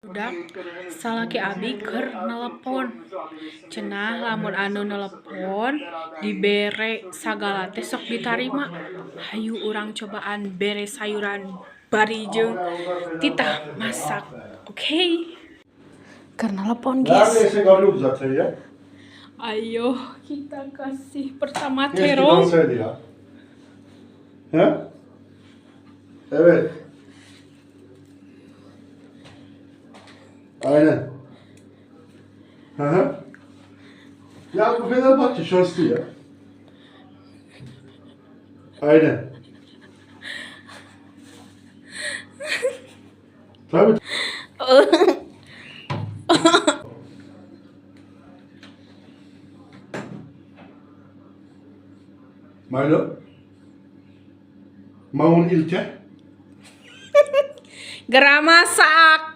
Budak salaki abi keur nelepon. Cenah lamun anu nelepon dibere sagala teh sok ditarima. Hayu urang cobaan bere sayuran bari jeung titah masak. Oke. Keur nelepon, guys. Neredeyse gol zaten ya. Ayo kita kasih pertama Keşke terong. dalsaydı ya. He? Evet. Aynen. Hı hı. Ya bu Fenerbahçe şanslı ya. Aynen. Tabii. Milo. Maun ilke. Geura masak.